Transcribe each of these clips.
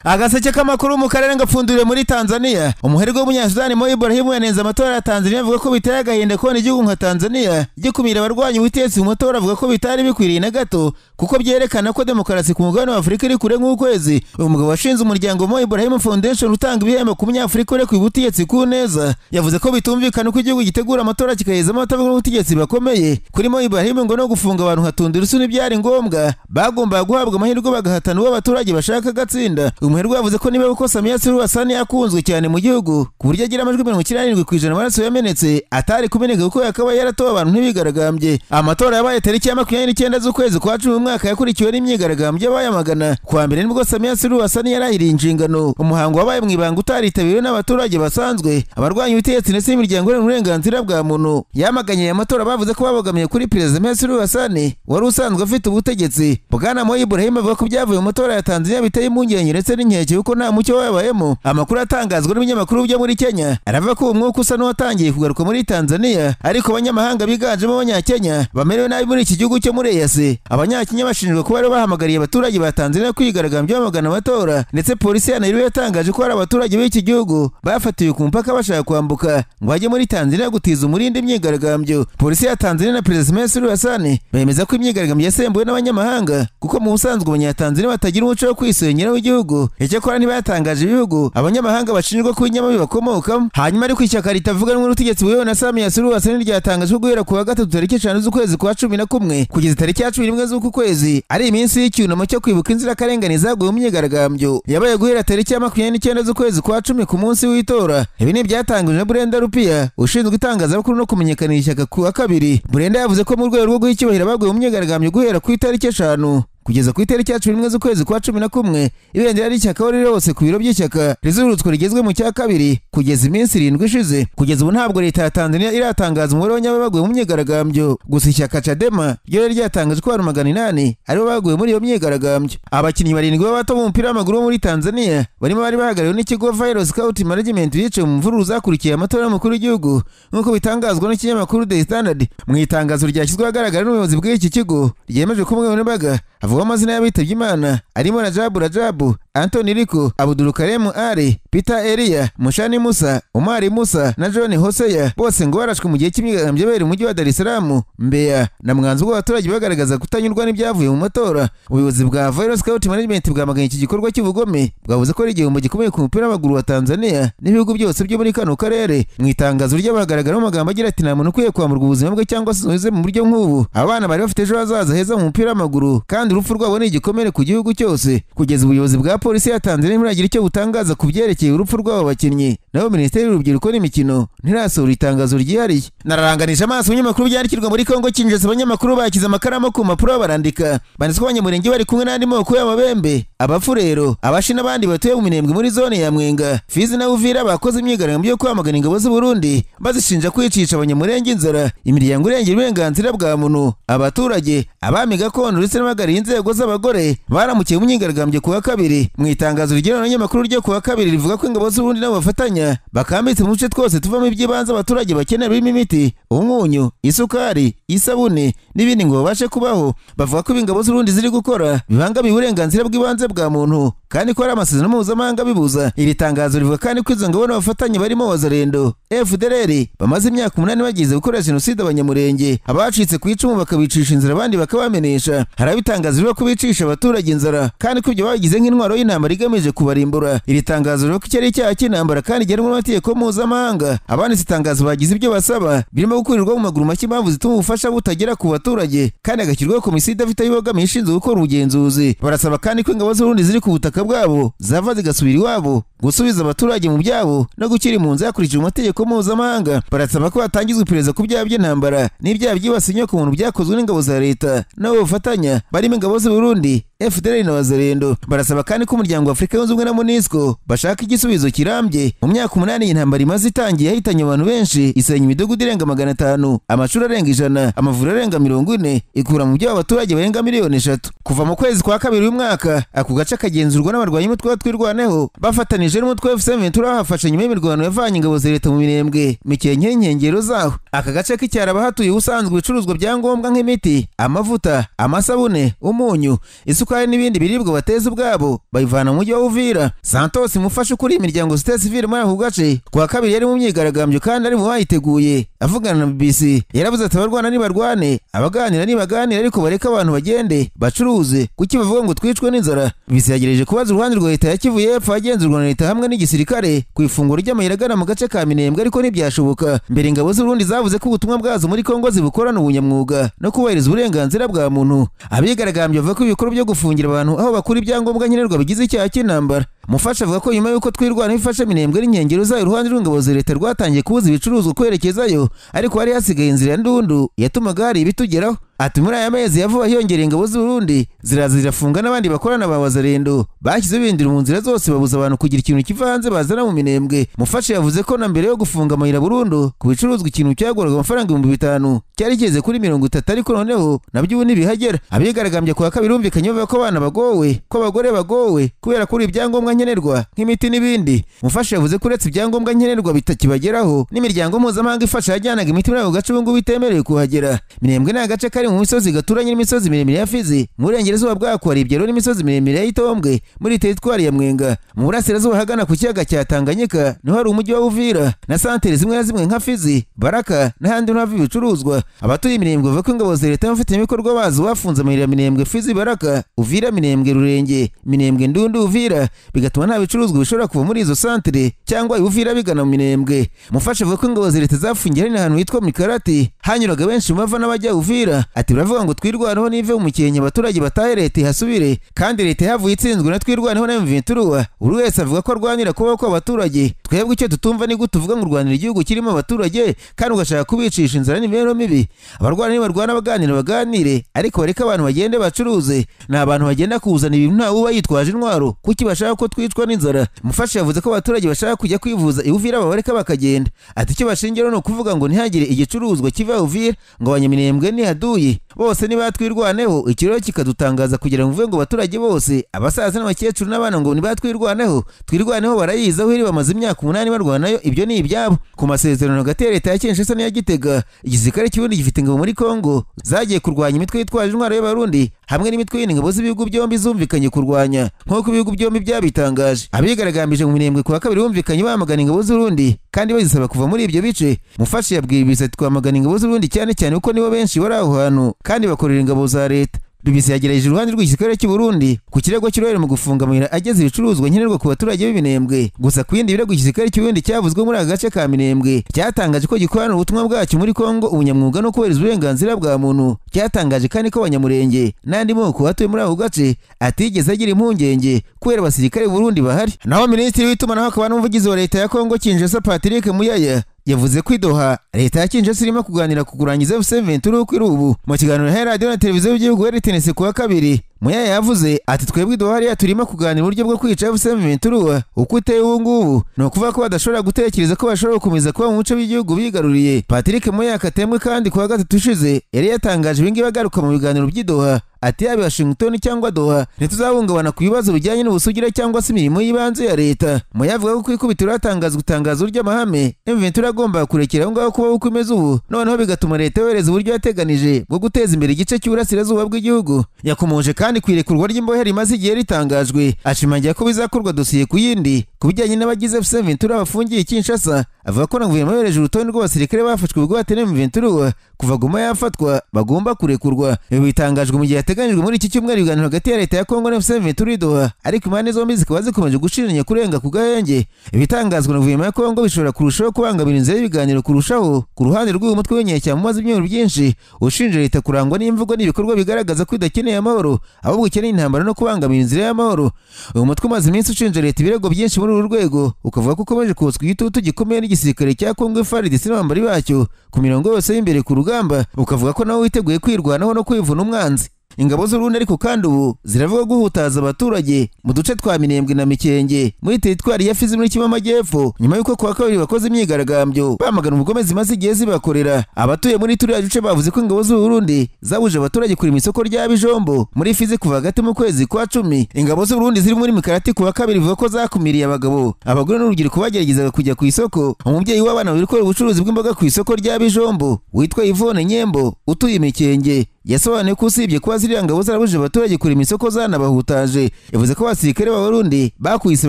Agaseke k'amakuru mu karere ngapfunduriwe muri Tanzania. Umuherwe w'umunyasudani Mo Ibrahim yanenze amatora ya Tanzania, avuga ko biteye agahinda kubona igihugu nka Tanzania gikumira abarwanya ubutegetsi mu matora, avuga ko bitari bikwiriye na gato kuko byerekana ko demokarasi ku mugabane wa Afurika iri kure nk'ukwezi. Uyu mugabo washinze umuryango Mo Ibrahim Foundation utanga ibihembo ku munyafurika urekuye ubutegetsi ku neza, yavuze ko bitumvikana uko igihugu gitegura amatora kikahezamo abatavuga ubutegetsi bakomeye. Kuri Mo Ibrahim ngo no gufunga abantu nka Tundu Lissu ntibyari ngombwa, bagombaga guhabwa amahirwe bagahatana uwo abaturage bashaka agatsinda. Umuherwe yavuze ko niba uko Samia Suluhu Hassan yakunzwe cyane mu gihugu ku buryo agira amajwi 97% amaraso yamenetse atari kumeneka kuko yakaba yaratowe abantu ntibigaragambye. Amatora yabaye tariki ya 29 z'ukwezi kwa 10 mu mwaka yakurikiwe n'imyigaragambyo bayamagana. Kuwa mbere nibwo Samia Suluhu Hassan yarahiriye inshingano, umuhango wabaye mu ibanga utaritabiriwe n'abaturage basanzwe, abarwanya ubutegetsi ndetse n'imiryango iharanira uburenganzira bwa muntu. Yamaganye aya matora bavuze ko babogamiye kuri Perezida Samia Suluhu Hassan wari usanzwe afite ubutegetsi. Bwana Mo Ibrahim avuga ko ibyavuye mu matora ya Tanzania biteye impungenge ndetse n'inkeke kuko nta mucyo wabayemo. Amakuru atangazwa n'ibinyamakuru byo muri Kenya aravuga ko umwuka usa n'uwatangiye kugaruka muri Tanzania, ariko abanyamahanga biganjemo abanyakenya bamerewe nabi muri iki gihugu cyo muri EAC. Abanyakenya bashinjwa kuba bahamagariye abaturage ba Tanzania kwigaragambya bamagana amatora, ndetse polisi ya Nairobi yatangaje ko hari abaturage b'iki gihugu bafatiwe ku mupaka bashaka kwambuka ngo bajye muri Tanzania gutiza umurindi imyigaragambyo. Polisi ya Tanzania na Perezida Samia Suluhu Hassan bemeza ko imyigaragambyo yasembuwe n'abanyamahanga kuko mu busanzwe abanyatanzania batagira umuco wo kwisenyera w'igihugu. Icyakora ntibatangaje ibihugu abanyamahanga bashinjwa ko inyama bakomokamo. Hanyuma ariko ishyaka ritavuga rumwe n'ubutegetsi buyobowe na Samia Suluhu Hassan ryatangaje ko guhera ku wa gatatu tariki 5 z'ukwezi kwa 11 kugeza tariki ya 11 z'uku kwezi ari iminsi y'icyunamo cyo kwibuka inzirakarengane zaguye mu myigaragambyo yabaye guhera tariki ya 29 z'ukwezi kwa 10 ku munsi w'itora. Ibi ni ibyatangajwe na Brenda Rupia ushinzwe itangazamakuru no kumenyekanisha ishyaka ku wa kabiri. Brenda yavuze ko mu rwego rwo guha icyubahiro abaguye mu myigaragambyo guhera ku itariki 5 kugeza ku itariki ya 11 z'ukwezi kwa 11 ibendera ry'ishyaka riri hose ku biro by'ishyaka rizurutswe rigezwe mu cya kabiri kugeza iminsi 7 ishize. Kugeza ubu ntabwo leta ya Tanzania iratangaza umubare w'abaguye mu myigaragambyo, gusa ishyaka Chadema ryo ryatangaje ko abantu 800 aribo baguye muri iyo myigaragambyo. Abakinnyi barindwi b'abato b'umupira w'amaguru bo muri Tanzania barimo bari bahagarariwe n'ikigo Virus Scout Management bicaye mu mvururu zakurikiye amatora y'umukuru w'igihugu nk'uko bitangazwa n'ikinyamakuru The Standard. Mu itangazo ryashyizwe ahagaragara n'ubuyobozi bw'iki kigo ryemeje ko umwe n'imbaga avuga amazina y'abitabye Imana arimo Rajabu Rajabu, Anthony Riko, Abdul Karim Ali, Peter Elia, Mushani Musa, Omari Musa na John Hosea, bose ngo barashwe mu gihe cy'imyigaragambyo yabereye mu mujyi wa Dar es Salaam, Mbeya na Mwanza, ubwo abaturage bagaragaza kutanyurwa n'ibyavuye mu matora. Ubuyobozi bwa Virus Scout Management bwamaganye iki gikorwa cy'ubugome, bwavuze ko ari igihombo gikomeye ku mupira w'amaguru wa Tanzania n'ibihugu byose byo muri kano karere. Mu itangazo ry'abagaragaramo amagambo agira ati nta muntu ukwiye kwamburwa ubuzima bwe cyangwa se mu buryo nk'ubu. Abana bari bafite ejo hazaza heza mu mupira w'amaguru kandi urupfu rwabo ni igikomere ku gihugu cyose. Kugeza ubuyobozi bwa polisi ya Tanzania ntiburagira icyo butangaza ku byerekeye urupfu rw'abo bakinnyi, naho Minisiteri y'Urubyiruko n'Imikino ntirasohora itangazo ryihariye. Nararanganije amaso ibinyamakuru byandikirwa muri Kongo Kinshasa, abanyamakuru bakize amakaramu ku mpapuro barandika, banditse ko abanyamurenge bari kumwe n'andi moko y'amabembe, abafurero, abashi n'abandi batuye mu Minembwe muri zone ya Mwenga, Fizi na Uvira bakoze imyigaragambyo yo kwamagana ingabo z'u Burundi bazishinja kwicisha abanyamurenge inzara, imiryango irengera uburenganzira bwa muntu, abaturage, abami gakondo ndetse n'abagariye inzego z'abagore baramukiye mu myigaragambyo ku wa kabiri. Mu itangazo rigena n'abanyamakuru ryo ku wa kabiri rivuga ko ingabo z'u Burundi nabo bafatanya bakambitse mu duce twose tuvamo iby'ibanze abaturage bakenera birimo imiti, umunyu, isukari, isabune n'ibindi ngo babashe kubaho. Bavuga ko ingabo z'u Burundi ziri gukora bibangamiye uburenganzira bw'ibanze bwa muntu kandi ko ari amasezerano mpuzamahanga bibuza. Iri tangazo rivuga kandi ko izo ngabo n'abafatanya barimo Wazalendo, FDLR bamaze imyaka 8 bagize gukora jenoside abanyamurenge, abacitse ku icumu bakabicisha inzara abandi bakabamenesha. Hari abitangaza rivuga ko bicisha abaturage inzara kandi ko ibyo bagize nk'intwaro y'intambara igamije kubarimbura. Iri tangazo rivuga ko cyari icyaha cy'intambara kandi gihanwa n'amategeko mpuzamahanga. Abanditse itangazo bagize ibyo basaba birimo gukurirwa mu maguru mashya impamvu zituma ubufasha butagera ku baturage kandi hagashyirwaho komisiyo idafite aho ibogamiye ishinzwe gukora ubugenzuzi. Barasaba kandi ko ingabo z'u Burundi ziri ku butaka bwabo zava zigasubira iwabo, gusubiza abaturage mu byabo no gukira impunzi hakurikijwe amategeko mpuzamahanga. Barasaba ko hatangizwa iperereza ku byaha by'intambara n'ibyaha byibasiye inyokomuntu byakozwe n'ingabo za leta n'abo bafatanya barimo ingabo z'u Burundi, FDLR na Wazalendo. Barasaba kandi ko umuryango wa Afurika yunze ubumwe na MONUSCO bashaka igisubizo kirambye. Mu myaka 8 intambara imaze itangiye yahitanye abantu benshi, isenya imidugudu irenga 500, amashuri arenga 100, amavuriro arenga 40, ikura mu byabo abaturage barenga miliyoni 3. Kuva mu kwezi kwa kabiri uyu mwaka ako gace kagenzurwa n'abarwanyi umutwe wa Twirwaneho bafatanije n'umutwe wa M23 hafashe nyuma y'imirwano yavanye ingabo za leta mu Minembwe, Mikenke n'inkengero zaho. Aka gace k'icyaro abahatuye ubusanzwe ibicuruzwa bya ngombwa nk'imiti, amavuta, amasabune, umunyu, isukari isukari n'ibindi biribwa bateza ubwabo bayivana mu mujyi wa Uvira. Santos Mufasha ukuriye imiryango Société Civile muri ako gace kuwa kabiri yari mu myigaragambyo kandi ari mu bayiteguye. Avugana na BBC yaravuze ati abarwana nibarwane, abaganira nibaganira, ariko bareke abantu bagende bacuruze, kuki bavuga ngo twicwe n'inzara. BBC yagerageje kubaza uruhande rwa leta ya Kivu y'Epfo agenzurwa na leta hamwe n'igisirikare ku ifunguro ry'amayira agana mu gace ka Minembwe, ariko ntibyashoboka. Mbere ingabo z'Uburundi zavuze ko ubutumwa bwazo muri Kongo zibukorana ubunyamwuga no kubahiriza uburenganzira bwa muntu. Abigaragambye bavuga ko ibikorwa byo gufungira abantu aho bakura ibyangombwa nkenerwa bigize icyaha cy'intambara. Mufasha avuga ko nyuma y'uko Twirwaneho ifashe Minembwe n'inkengero zayo, uruhande rw'ingabo za leta rwatangiye kubuza ibicuruzwa kwerekezayo, ariko hari hasigaye inzira ya Ndundu yatumaga hari ibitugeraho. Ati muri aya mezi ya vuba hiyongereye ingabo z'Uburundi ziraza zirafunga n'abandi bakorana ba Wazalendo, bashyize ibindiro mu nzira zose babuza abantu kugira ikintu kiva hanze bazana mu Minembwe. Mufasha yavuze ko na mbere yo gufunga amayira burundu ku bicuruzwa ikintu cyaguraga amafaranga 5000 cyari kigeze kuri 30, ariko noneho nabyo ubu ntibihagera. Abigaragambye kuwa kabiri bumvikanye bavuga ko abana bagowe, ko abagore bagowe kubera kuri ibyangombwa nkenerwa nk'imiti n'ibindi. Mufasha yavuze ko uretse ibyangombwa nkenerwa bitakibageraho, n'imiryango mpuzamahanga ifasha yajyanaga imiti muri ako gace ubu ngubu itemerewe kuhagera. Minembwe ni agace kari mu misozi gaturanye n'imisozi miremire ya Fizi, mu burengerazuba bwako hari ibyaro n'imisozi miremire ya Itombwe muri teritwari ya Mwenga. Mu burasirazuba hagana ku kiyaga cya Tanganyika niho hari umujyi wa Uvira na santere zimwe na zimwe nka Fizi, Baraka n'ahandi hava ibicuruzwa. Abatuye Minembwe bavuga ko ingabo za leta n'abafatanyabikorwa bazo bafunze amayira ya Minembwe, Fizi, Baraka, Uvira, Minembwe, Rurenge, Minembwe, Ndundu, Uvira, bigatuma nta bicuruzwa bishobora kuva muri izo santere cyangwa Uvira bigana mu Minembwe. Mufasha avuga ko ingabo za leta zafungiye ahantu hitwa Mikarati hanyuraga benshi bava n'abajya Uvira. Ati baravuga ngo Twirwaneho nive mu Mukenke abaturage batahe leta ihasubire, kandi leta yavuye itsinzwe na Twirwaneho na M23. Buri wese avuga ko arwanira kubaho kw'abaturage. Twebwe icyo tutumva ni gute uvuga ngo urwanira igihugu kirimo abaturage kandi ugashaka kubicisha inzara n'imibereho mibi. Abarwana nibarwana, abaganira baganire, ariko bareke abantu bagende bacuruze. Ni abantu bagenda kuzana ibintu ntawe uba yitwaje intwaro, kuki bashaka ko twicwa n'inzara. Mufasha yavuze ko abaturage bashaka kujya kwivuza i Uvira babareka bakagenda. Ati icyo bashingiraho ni ukuvuga ngo ntihagire igicuruzwa kiva Uvira ngo abanyaminembwe nihaduye bose nibatwirwaneho, ikiraro kikadutangaza kugira ngo uvuge ngo abaturage bose abasaza n'abakecuru n'abana ngo nibatwirwaneho. Twirwaneho barayizaho iri bamaze imyaka 8 barwanayo, ibyo ni ibyabo. Ku masezerano hagati ya leta ya Kinshasa n'iya Gitega, igisirikare cy'Uburundi gifite ingabo muri Kongo zagiye kurwanya imitwe yitwaje intwaro y'Abarundi hamwe n'imitwe y'ingabo z'ibihugu byombi zumvikanye kurwanya nk'uko ibihugu byombi byabitangaje. Abigaragambije mu Minembwe kuwa kabiri bumvikanye bamagana ingabo z'Uburundi kandi bazisaba kuva muri ibyo bice. Mufasha yabwiye BBC ati twamagana ingabo z'Uburundi cyane cyane kuko nibo benshi bari aho hantu kandi bakorera ingabo za leta. BBC yagerageje uruhande rw'igisirikare cy'u Burundi ku kirego cy'uruhare mu gufunga amayira ageza ibicuruzwa nkenerwa ku baturage b'Iminembwe. Gusa ku bindi birego igisirikare cy'u Burundi cyavuzwe muri aka gace ka Minembwe cyatangaje ko gikorana ubutumwa bwacyo muri Kongo ubunyamwuga no kubahiriza uburenganzira bwa muntu. Cyatangaje kandi ko abanyamurenge n'andi moko atuye muri ako gace atigeze agira impungenge kubera abasirikare b'u Burundi bahari. Naho minisitiri w'itumanaho akaba n'umuvugizi wa leta ya Kongo Kinshasa Patrick Muyaya yavuze ko Doha leta ya Kinshasa irimo kuganira ku kurangiza M23 kuri ubu. Mu kiganiro ya radio na televiziyo y'igihugu RTNC kuwa kabiri, Muyaya yavuze ati twebwe Doha hariya turimo kuganira uburyo bwo kwica M23 uko uteye ubu ngubu, ni ukuvuga ko badashobora gutekereza ko bashobora gukomeza kuba mu muco w'igihugu bigaruriye. Patrick Muyaya katemwe kandi kuwa gatatu ushize yari yatangaje ibingibi agaruka mu biganiro by'i Doha ati yaba Washington cyangwa Doha ntituzahungabana ku bibazo bijyanye n'ubusugire cyangwa se imirimo y'ibanze ya leta. Muyaya avuga ko kwikubitiro hatangazwa itangazo ry'amahame M23 agomba kurekera aho ngaho kuba uko imeze ubu, noneho bigatuma leta yohereza uburyo yateganije bwo guteza imbere igice cy'uburasirazuba bw'igihugu. Yakomoje kandi ku irekurwa ry'imbohe rimaze igihe ritangajwe, ashimangira ko bizakorwa dosiye ku yindi ku bijyanye n'abagize M23 bafungiye Kinshasa. Avuga ko na guverinoma yohereje urutonde rw'abasirikare bafashwe bugwate na M23 kuva Goma yafatwa bagomba kurekurwa. Ibi bitangajwe mu gihe hateganyijwe muri iki cyumweru ibiganiro hagati ya leta ya Kongo na M23 Doha, ariko impande zombi zikaba zikomeje gushinjanya kurenga ku gahenge. Ibitangazwa na guverinoma ya Kongo bishobora kurushaho kubangamira inzira y'ibiganiro kurushaho ku ruhande rw'uyu mutwe w'inyeshyamba umaze ibyumweru byinshi ushinja leta kurangwa n'imvugo n'ibikorwa bigaragaza ko idakeneye amahoro ahubwo ikeneye intambara no kubangamira inzira y'amahoro. Uyu mutwe umaze iminsi ushinja leta ibirego byinshi muri uru rwego, ukavuga ko ukomeje kotswa igitutu gikomeye n'igisirikare cya Kongo FARDC n'abambari bacyo ku mirongo yose y'imbere ku rugamba, ukavuga ko nawe witeguye kwirwanaho no kwivuna umwanzi. Ingabo z'Uburundi ariko kandi ubu ziravuga guhutaza abaturage mu duce twa Minembwe na Mikenge muri teritwari ya Fizi muri Kivu y'Amajyepfo, nyuma y'uko kuwa kabiri bakoze imyigaragambyo bamagana ubugome zimaze igihe zibakorera. Abatuye muri turiya duce bavuze ko ingabo z'Uburundi zabuje abaturage kurima isoko rya Bijombo muri Fizi kuva hagati mu kwezi kwa 10. Ingabo z'Uburundi ziri muri Mikarati kuwa kabiri bivuga ko zakumiriye abagabo, abagore n'urubyiruko bageragezaga kujya ku isoko. Umubyeyi w'abana babiri ukora ubucuruzi bw'imboga ku isoko rya Bijombo witwa Yvonne Nyembo utuye Mikenge Yasobanuye ko usibye kuba ziriya ngabo zarabujije abaturage kurema isoko zanabahutaje. Yavuze ko abasirikare b'Abarundi bakuyise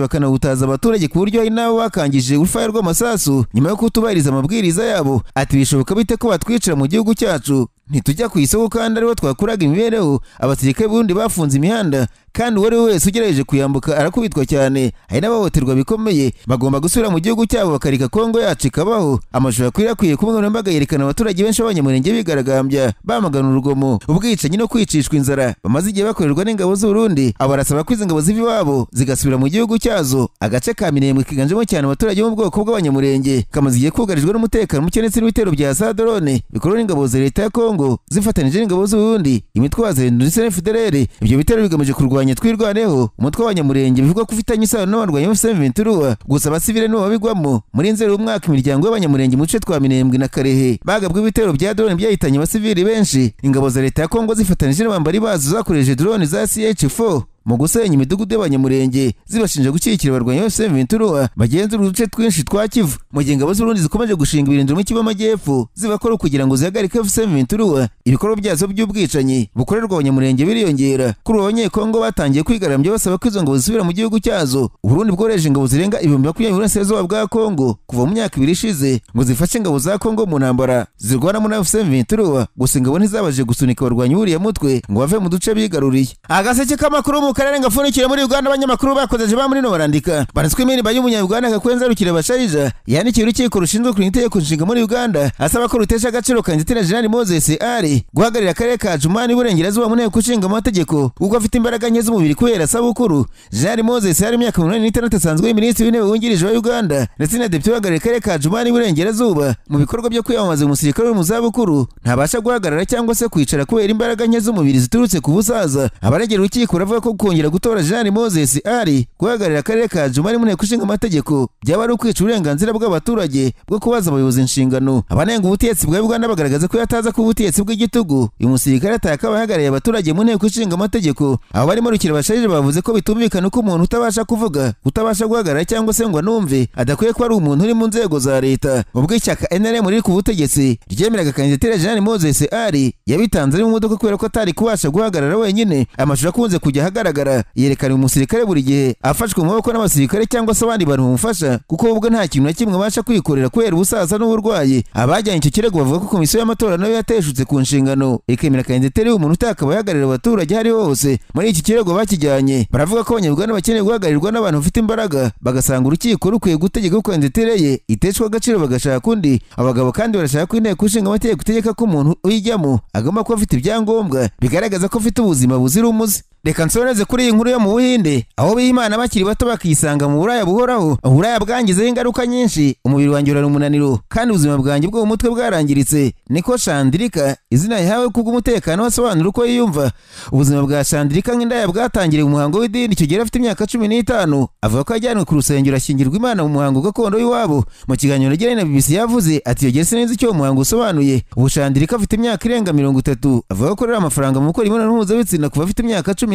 bakanahutaza abaturage ku buryo hari n'abo bakangije urufaya rw'amasasu nyuma yo kutubahiriza amabwiriza yabo. Ati bishoboka bite ko batwicira mu gihugu cyacu, ntitujya ku isoko kandi ariho twakuraga imibereho? Abasirikare b'Uburundi bafunze imihanda kandi uwo ari we wese ugerageje kuyambuka arakubitwa cyane, hari n'abahohoterwa bikomeye. Bagomba gusubira mu gihugu cyabo bakareka Kongo yacu ikabaho. Amashusho akwirakwiye ku mbuga nkoranyambaga yerekana abaturage benshi b'Abanyamulenge bigaragambya bamagana urugomo, ubwicanyi no kwicishwa inzara bamaze igihe bakorerwa n'ingabo z'Uburundi. Abo barasaba ko izi ngabo ziva iwabo zigasubira mu gihugu cyazo. Agace ka Minembwe kiganjemo cyane abaturage bo mu bwoko bw'Abanyamulenge kamaze igihe kugarijwe n'umutekano muke ndetse n'ibitero bya za drone bikorwa n'ingabo za leta ya Kongo zifatanije n'ingabo z'Uburundi, imitwe ya Zalendo ndetse na FDLR. Ibyo bitero bigamije kurwanya Twirwaneho, umutwe w'Abanyamulenge bivugwa ko ufitanye isano n'abarwanyi ba M23. Gusa abasivile nibo babigwamo. Muri Nzeri umwaka imiryango y'Abanyamulenge mu duce twa Minembwe na Karehe bagabwe ibitero bya drone byahitanye abasivile benshi. Ingabo za leta ya Kongo zifatanije n'abambari bazo zakoresheje drone za CH4 mu gusenya imidugudu y'Abanyamulenge zibashinja gushyigikira abarwanyi ba M23 bagenzura uduce twinshi twa Kivu. Mu gihe ingabo z'Uburundi zikomeje gushinga ibirindiro mu Kivu y'Amajyepfo zibakora kugira ngo zihagarike M23, ibikorwa byazo by'ubwicanyi bukorerwa Abanyamulenge biriyongera. Kuri ubu Abanyekongo batangiye kwigarambya basaba ko izo ngabo zisubira mu gihugu cyazo. Uburundi bwohereje ingabo zirenga 20,000 mu burasirazuba bwa Kongo kuva mu myaka ibiri ishize ngo zifashe ingabo za Kongo mu ntambara zirwanamo na M23. Gusa ingabo ntizabashije gusunika abarwanyi b'uriya mutwe ngo bave mu duce bigaruriye. Agaseke k'amakuru mu karere ngapfunikira muri Uganda, abanyamakuru bakozeje ba muri no barandika banditswe imirimo y'umunyarwanda Kakwenza Rukirabashaija yandikiye urukiko rushinzwe kurinda itegeko nshinga muri Uganda asaba ko rutesha agaciro kandidatire General Moses Ali guhagararira akarere ka Adjumani iburengerazuba mu nteko ishinga amategeko kuko afite imbaraga nke z'umubiri kubera sabukuru. General Moses ari imyaka 86 asanzwe ari minisitiri w'intebe wungirije wa Uganda ndetse na depite uhagarariye akarere ka Adjumani iburengerazuba. Mu bikorwa byo kwiyamamaza umusirikare uri mu zabukuru ntabasha guhagarara cyangwa se kwicara kubera imbaraga nke z'umubiri ziturutse ku busaza. Abaregera urukiko baravuga ko kongera gutora General Moses Ali guhagararira akarere ka Adjumani mu nteko ishinga amategeko byaba ari ukwica uburenganzira bw'abaturage bwo kubaza abayobozi inshingano. Abanenga ubutegetsi bwa Uganda bagaragaza ko yataza ku butegetsi bw'igitugu uyu musirikare atakaba ahagarariye abaturage mu nteko ishinga amategeko. Abo barimo Rukirabashaija bavuze ko bitumvikana ko umuntu utabasha kuvuga, utabasha guhagarara cyangwa se ngo anumve adakwiye kuba ari umuntu uri mu nzego za leta. Ubwo ishyaka NRM riri ku butegetsi ryemeraga kandidatire General Moses Ali yabitanze ari mu modoka kubera ko atari kubasha guhagarara wenyine. Amashusho akunze kujya ahagaragara yerekana umusirikare buri gihe afashwe mu maboko n'abasirikare cyangwa se abandi bantu bamufasha kuko ubwo nta kintu na kimwe abasha kwikorera kubera ubusaza n'uburwayi. Abajyanye icyo kirego bavuga ko komisiyo y'amatora nayo yateshutse ku nshingano ikemera kandidatire y'umuntu utakaba ahagararira abaturage ari hose. Muri iki kirego bakijyanye baravuga ko Abanyarwanda bakeneye guhagarirwa n'abantu bafite imbaraga, bagasanga urukiko rukwiye gutegeka ko kandidatire ye iteshwa agaciro bagashaka undi. Abagabo kandi barashaka ko inteko ishinga amategeko itegeka ko umuntu uyijyamo agomba kuba afite ibyangombwa bigaragaza ko afite ubuzima buzira umuze. Reka nsoreze kuri iyi nkuru yo mu Buhinde aho bihimana bakiri bato bakisanga mu buraya buhoraho. Uburaya bwangizeho ingaruka nyinshi, umubiri wanjye urara umunaniro kandi ubuzima bwanjye bwo mu mutwe bwarangiritse. Niko Chandrika, izina yahawe kubw'umutekano, asobanura uko yiyumva. Ubuzima bwa Chandrika nk'indaya bwatangiriye umuhango w'idini icyo gihe afite imyaka 15. Avuga ko yajyanwe ku rusengero ashyingirwa Imana mu muhango gakondo w'iwabo. Mu kiganiro yagiranye na BBC yavuze ati iyo sinzi icyo uwo muhango usobanuye. Ubu Chandrika afite imyaka irenga 30. Avuga ko akorera amafaranga mu gukora imibonano mpuzabitsina kuva afite imyaka 15.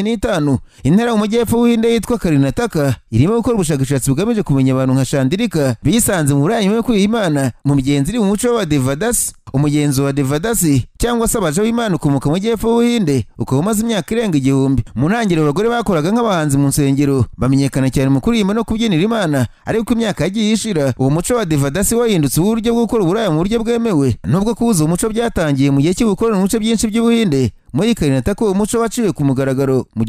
Intara mu majyepfo y'Ubuhinde yitwa Karnataka irimo gukora ubushakashatsi bugamije kumenya abantu nka Chandrika bisanze mu buraya nyuma yo kwiha Imana mu migenzo iri mu muco w'Abadevadasi. Umugenzo wa Devadasi cyangwa se abaja b'Imana ukomoka mu majyepfo y'Ubuhinde ukaba umaze imyaka irenga 1000. Mu ntangiriro abagore bakoraga nk'abahanzi mu nsengero bamenyekana cyane mu kuririmba no kubyinira Imana, ariko imyaka yagiye ishira uwo muco wa Devadasi wahindutse uburyo bwo gukora uburaya mu buryo bwemewe. Nubwo kubuza umuco byatangiye mu gihe cy'ubukoloni mu bice byinshi by'Ubuhinde, muri Karnataka uwo muco waciwe ku mugaragaro mu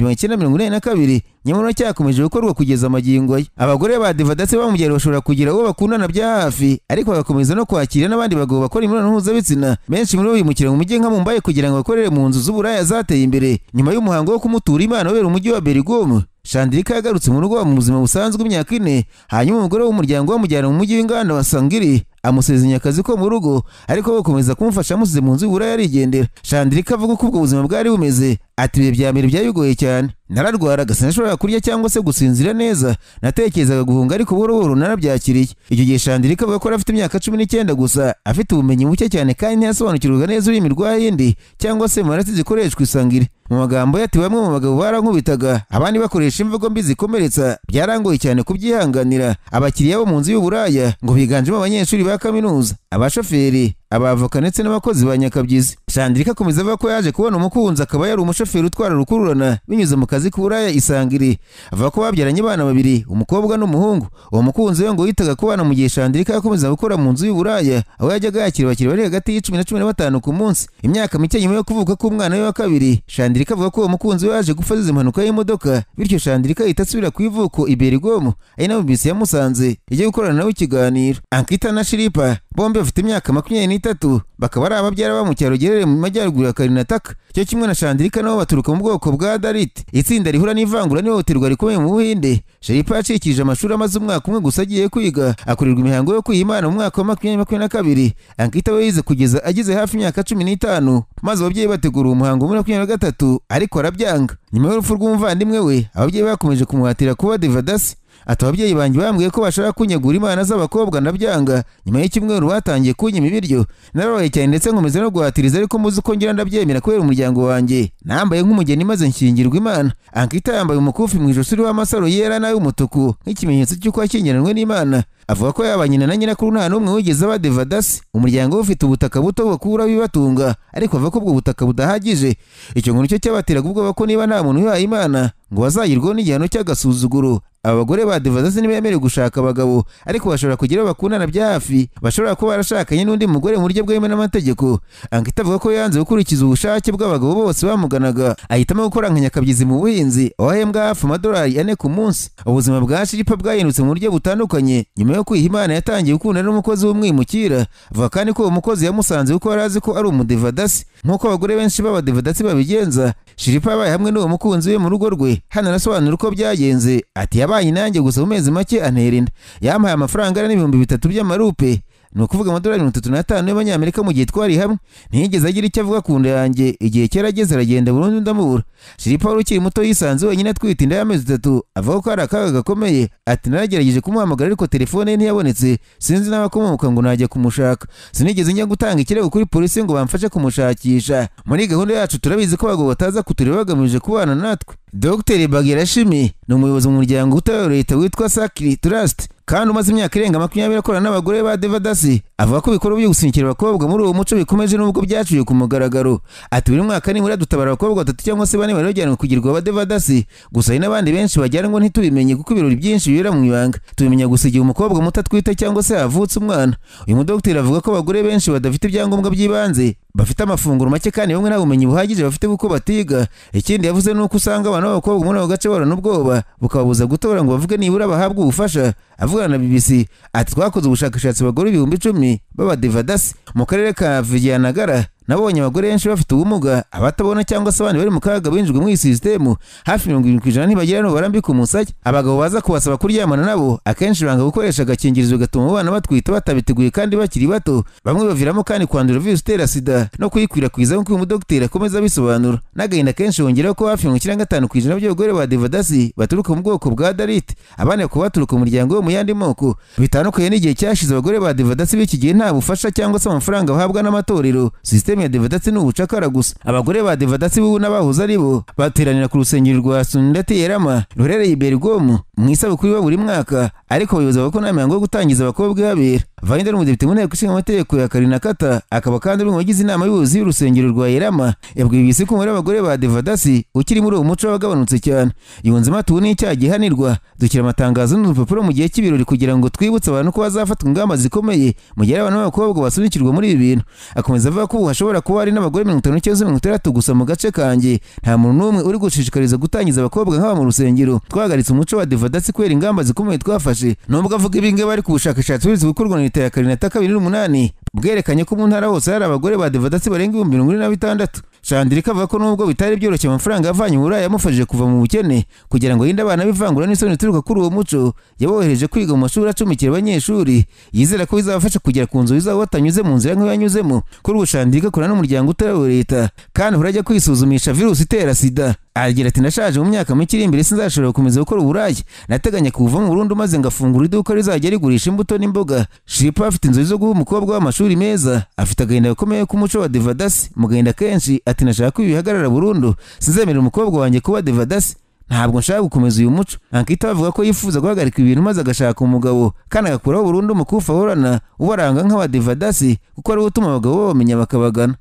1982, nyamara cyakomeje gukorwa kugeza amagingo ye. Abagore ba Devadasi bamubyara bashobora kugira uwo bakundana bya hafi, ariko bagakomeza no kwakira n'abandi bagabo bakora imibonano mpuzabitsina. Benshi muri bo bimukira mu mujyi nka Mumbai kugira ngo bakorere mu nzu z'uburaya zateye imbere. Nyuma y'umuhango wo kumutura Imana wabera umujyi wa Berigom, Chandrika yagarutse mu rugo mu buzima busanzwe imyaka 4, hanyuma umugore w'umuryango wamujyana mu mujyi w'inganda wa Sangiri amusezeranya akazi ko mu rugo, ariko bakomeza kumufasha amusize mu nzu y'uburaya arigendera. Chandrika avuga ko ubwo buzima bwari bumeze, ati ibihe bya mbere byari cyane, nararwaraga sinashoboraga kurya cyangwa se gusinzira neza, natekerezaga guhunga ariko buhoro buhoro narabyakiriye. Icyo gihe Chandrika avuga ko yari afite imyaka 19 gusa, afite ubumenyi buke cyane kandi ntiyasobanukirwaga neza ururimi rwa Hindi cyangwa se marati zikoreshwa isangire. Mu magambo ye ati bamwe mu bagabo barankubitaga, abandi bakoresha imvugo mbi zikomeretsa, byarangoye cyane kubyihanganira. Abakiriya bo mu nzu y'uburaya ngo biganjemo abanyeshuri ba kaminuza, abashoferi, abavoka ndetse n'abakozi ba nyakabyizi. Chandrika akomeza avuga ko yaje kubona umukunzi akaba yari umushoferi utwara rukururana binyuze mu kazi k'uburaya Isangiri. Avuga ko babyaranye abana babiri, umukobwa n'umuhungu. Uwo mukunzi we ngo yitaga ku bana mu gihe Chandrika yakomeza gukora mu nzu y'uburaya, aho yajyaga yakira abakiriya bari hagati y'icumi na 15 ku munsi. Imyaka mike nyuma yo kuvuka k'umwana we wa kabiri, Chandrika avuga ko uwo mukunzi we yaje gupfa azize impanuka y'imodoka, bityo Chandrika ahita asubira ku ivuko i Berigomo, ari naho BBC yamusanze ijya gukorana nawe ikiganiro. Ankita na Shiripa bombi bafite imyaka 23, bakaba ari ababyara ba mu cyaro giherereye mu majyaruguru ya Karnataka. Cyo kimwe na Chandrika nabo baturuka mu bwoko bwa Dalit, itsinda rihura n'ivangura n'ihohoterwa rikomeye mu Buhinde. Shiripa yacikije amashuri amaze umwaka umwe gusa agiye kwiga, akorerwa imihango yo kwiha Imana mu mwaka wa 2022. Ankita we yize kugeza ageze hafi imyaka 15, maze ababyeyi bategura umuhango muri 2023 ariko arabyanga. Nyuma y'urupfu rw'umuvandimwe we, ababyeyi bakomeje kumuhatira kuba Devadasi. Ati ababyeyi banjye bambwiye ko bashaka kunyegura imana z'abakobwa ndabyanga. Nyuma y'icyumweru batangiye kunyima ibiryo, narabaye cyane ndetse nkomeza no guhatiriza, ariko muzi uko ngira ndabyemera kubera umuryango wanjye. Nambaye nk'umugeni maze nshyingirwa Imana. Ankita yambaye umukufi mu ijosi uriho amasaro yera n'ay'umutuku nk'ikimenyetso cy'uko yakingiranwe n'Imana. Avuga ko yaba nyina na nyirakuru nta n'umwe wigeze aba Devadasi. Umuryango we ufite ubutaka buto bakura bibatunga, ariko avuga ko ubwo butaka budahagije. Icyo ngo nicyo cyabateraga ubwoba ko niba nta muntu wihaye Imana ngo bazagirwaho n'igihano cy'agasuzuguro. Abagore ba Devadasi ntibemerewe gushaka abagabo, ariko bashobora kugira bakundana bya hafi, bashobora kuba barashakanye n'undi mugore mu buryo bwemewe n'amategeko. Ankita avuga ko yanze gukurikiza ubushake bw'abagabo bose bamuganaga, ahitamo gukora nka nyakabyizi mu buhinzi, aho ahembwa hafi $4 ku munsi. Ubuzima bwa Shiripa bwahindutse mu buryo butandukanye nyuma yo kwiha Imana. Yatangiye gukundana n'umukozi w'umwimukira. Avuga kandi ko uwo mukozi yamusanze kuko yari azi ko ari umudevadasi, nk'uko abagore benshi b'abadevadasi babigenza. Shiripa yabaye hamwe n'uwo mukunzi we mu rugo rwe. Hano arasobanura uko byagenze. Ati yabaye nanjye gusa mu mezi make antera inda, yampaye amafaranga angana n'3000 by'amarupe, ni ukuvuga $35 y'abanyamerika mu gihe twari hamwe. Ntiyigeze agira icyo avuga ku nda yanjye. Igihe cyarageze aragenda burundu ndamubura. Shiripa wari ukiri muto yisanze wenyine atwite inda y'amezi 3. Avuga ko ari akaga gakomeye. Ati naragerageje kumuhamagara ariko telefone ye ntiyabonetse, sinzi n'abakomoka ngo najya kumushaka. Sinigeze njya gutanga ikirego kuri polisi ngo bamfashe kumushakisha. Muri gahunda yacu turabizi ko abagabo bataza kutureba bagamije kubana natwe. Dr Bagirashimi ni umuyobozi mu muryango utari leta witwa Sakri Trust, kandi umaze imyaka irenga 20 akorana n'abagore ba Devadasi. Avuga ko ibikorwa byo gusunikira abakobwa muri uwo muco bikomeje nubwo byaciye ku mugaragaro. Ati buri mwaka nibura dutabara abakobwa 3 cyangwa se 4 bari bajyanwe kugirwa aba Devadasi, gusa hari n'abandi benshi bajyanwa ntitubimenye kuko ibirori byinshi bibera mu ibanga. Tubimenya gusa igihe umukobwa muto atwite cyangwa se avutse umwana. Uyu mudogiteri avuga ko abagore benshi badafite ibyangombwa by'ibanze, bafite amafunguro make kandi bamwe nta bumenyi buhagije bafite kuko batiga. Ikindi yavuze nuko usanga abantu b'abakobwa muri ako gace bahorana ubwoba bukababuza gutora ngo bavuge nibura bahabwa ubufasha. Avugana na BBC ati twakoze ubushakashatsi abagore 10,000 b'abadevadasi mu karere ka Vijayanagara. Nabonye abagore benshi bafite ubumuga, abatabona cyangwa se abandi bari mu kaga binjijwe muri iyi sisitemu. Hafi 70% ntibagira no barambika umusaya. Abagabo baza kubasaba kuryamana nabo akenshi banga gukoresha agakingirizo, gatuma abana batwita batabiteguye kandi bakiri bato. Bamwe baviramo kandi kwandura virusi itera sida no kuyikwirakwiza, nk'uko uyu mudogiteri akomeza abisobanura. N'agahinda kenshi yongeraho ko hafi 95% by'abagore ba Devadasi baturuka mu bwoko bwa Dalit, abandi bakaba baturuka mu muryango wo mu yandi moko. Bitandukanye n'igihe cyashize, abagore ba Devadasi b'iki gihe nta bufasha cyangwa se amafaranga bahabwa n'amatorero. Sisitemu ya Devadasi ni ubucakara gusa. Abagore ba Devadasi bubu n'abahoze ari bo bateranira ku rusengero rwa Sundati Yerama ruherereye i Berigomo mu isabukuru iba buri mwaka, ariko abayobozi bavuga ko nta mihango yo gutangiza abakobwa ihabera. Vahinda ni umudepite mu nteko ishinga amategeko ya Karnataka, akaba kandi ari mu bagize inama y'ubuyobozi y'urusengero rwa Yerama. Yabwiye BBC ko umubare w'abagore ba Devadasi ukiri muri uwo muco wagabanutse cyane. Yunzemo ati ubu ni icyaha gihanirwa, dushyira amatangazo n'udupapuro mu gihe cy'ibirori kugira ngo twibutse abantu ko bazafatwa ingamba zikomeye mu gihe abantu b'abakobwa basunikirwa muri ibi bintu. Akomeza avuga ko ubu hashobora kuba hari n'abagore 50 cyangwa 60 gusa mu gace kanjye. Nta muntu n'umwe uri gushishikariza gutangiza abakobwa nk'aba mu rusengero. Twahagaritse umuco wa Devadasi kubera ingamba zikomeye twafashe. Nubwo avuga ibi ngibi, ariko ubushakashatsi buherutse gukorwa na leta ya Karnataka 2008 bwerekanye ko mu ntara hose hari abagore ba Devadasi barenga 46,000. Chandrika avuga ko nubwo bitari byoroshye, amafaranga yavanye mu Buraya yamufashije kuva mu bukene kugira ngo yinde abana b'ivangura n'isoni ituruka kuri uwo muco. Yabohereje kwiga mu mashuri acumbikira abanyeshuri, yizera ko bizabafasha kugera ku nzu zabo batanyuze mu nzira nk'iyo yanyuzemo. Kuri ubu Chandrika akorana n'umuryango utari uwa leta kandi ahora ajya kwisuzumisha virusi itera sida. Agira ati nashaje, mu myaka mike iri imbere sinzashobora gukomeza gukora uburaya, nateganya kuva mu Burundi maze ngafungura iduka rizajya rigurisha imbuto n'imboga. Shiripa afite inzozi zo guha umukobwa w'amashuri meza, afite agahinda gakomeye k'umuco wa Devadasi. Mu gahinda kenshi ati nashaka ko ibi bihagarara burundu, sinzemerera umukobwa wanjye kuba Devadasi. Ntabwo nshaka gukomeza uyu muco. Ankita bavuga ko yifuza guhagarika ibintu maze agashaka umugabo kandi agakuraho burundu umukufi ahorana ubaranga nk'abadevadasi, kuko ariwo utuma abagabo babamenya bakabagana.